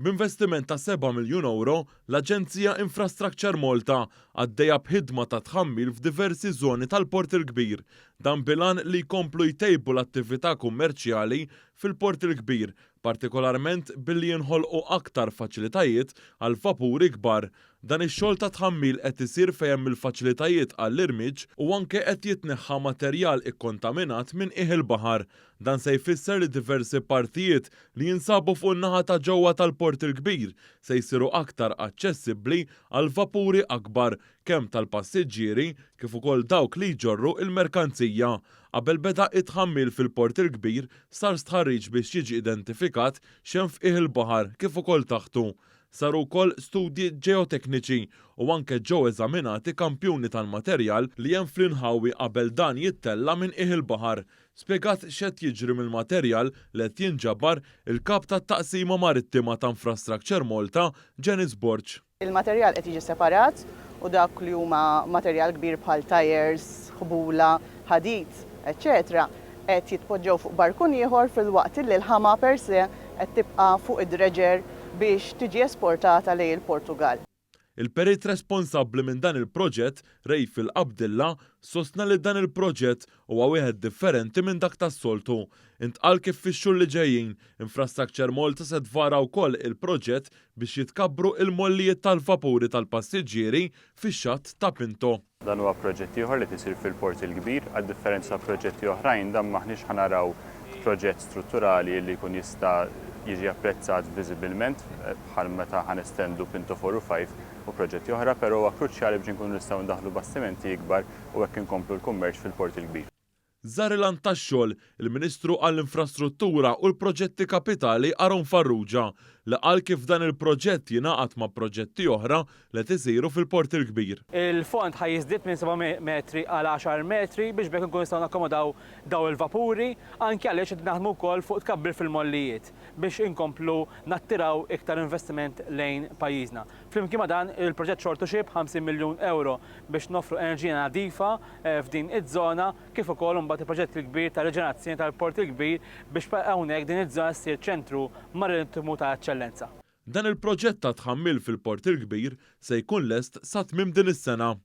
B'investiment ta' seba' miljun ewro, l-Aġenzija Infrastructure Malta għaddejja b'ħidma ta' tħammil f'diversi żoni tal-Port il-Kbir. Dan bil-għan li jkomplu jtejbu l-attività kummerċjali fil-Port il-Kbir, partikolarment billi jinħolqu aktar faċilitajiet għal vapuri kbar. Dan ix-xogħol ta' tħammil qed isir fejn hemm il-faċilitajiet għall-irmiġġ u anke qed jitneħħa materjal ikkontaminat minn qiegħ il-baħar. Dan se jfisser li diversi partijiet li jinsabu fuq in-naħa ta' ġewwa tal-Port il-Kbir se jsiru aktar aċċessibbli għal vapuri akbar kemm tal-passiġġieri kif ukoll dawk li jġorru l-merkanzija. Qabel beda t-tħammil fil-Port il-Kbir sar stħarriġ biex jiġi identifikat x'hemm f'qiegħ il-baħar kif ukoll taħtu. Saru wkoll studji ġeotekniċi u anke ġew eżaminati kampjuni tal-materjal li hemm fl-inħawi qabel dan jittella' minn qiegħ il-baħar. Spjegat x'qed jiġri mill-materjal li qed jinġabar il-Kap tat-Taqsima Marittima ta' Infrastructure Malta, Janice Borg. Il-materjal qed jiġi separat u dak li huma materjal kbir bħal tyres, ħbula, ħadid, eċċetera qed jitpoġġew fuq barkun ieħor filwaqt li l-ħama per se qed tibqa' fuq id-dredger biex tiġi esportata lejn il-Portugall. Il-perit responsabbli minn dan il-proġett, Rayfil Abdilla, sostna li dan il-proġett huwa wieħed differenti minn dak tas-soltu. Intqal kif fix-xhur li ġejjin, Infrastructure Malta se tvara wkoll il-proġett biex jitkabbru il-mollijiet tal-vapuri tal-passiġġieri fix-xatt ta' Pinto. Dan huwa proġett ieħor li qed isir fil-Port il-Kbir. Għad-differenza ta' proġetti oħrajn, dan m'aħniex ħa naraw proġett strutturali li jkun jista' jiġi apprezzat viżibilment bħal meta ħa nestendu Pinto 4 u 5 u proġetti oħra, però huwa kruċjali biex inkunu nistgħu ndaħħlu bastimenti ikbar u hekk inkomplu l-kummerċ fil-Port il-Kbir. Żar il-għan tax-xogħol il-Ministru għall-Infrastruttura u l-Proġetti Kapitali Aaron Farrugia li qal kif dan il-proġett jingħaqad ma' proġetti oħra li qed isiru fil-Port il-Kbir. Il-fond ħa jiżdied minn 7 metri għal għaxar metri biex b'hekk inkunu nistgħu nakkomodaw dawn il-vapuri, anke għaliex qed naħdmu wkoll fuq tkabbir fil-mollijiet biex inkomplu nattiraw iktar investiment lejn pajjiżna. Flimkien ma' dan, il-proġett Shore to Ship, 50 miljun ewro biex noffru enerġija nadifa f'din iż-żona, kif ukoll imbagħad il-proġett il-kbir ta' riġenerazzjoni tal-Port il-Kbir biex hawnhekk din iż-żona ssir ċentru marittimu ta' eċċellenza. Dan il-proġett ta' tħammil fil-Port il-Kbir se jkun lest sa tmiem din is-sena.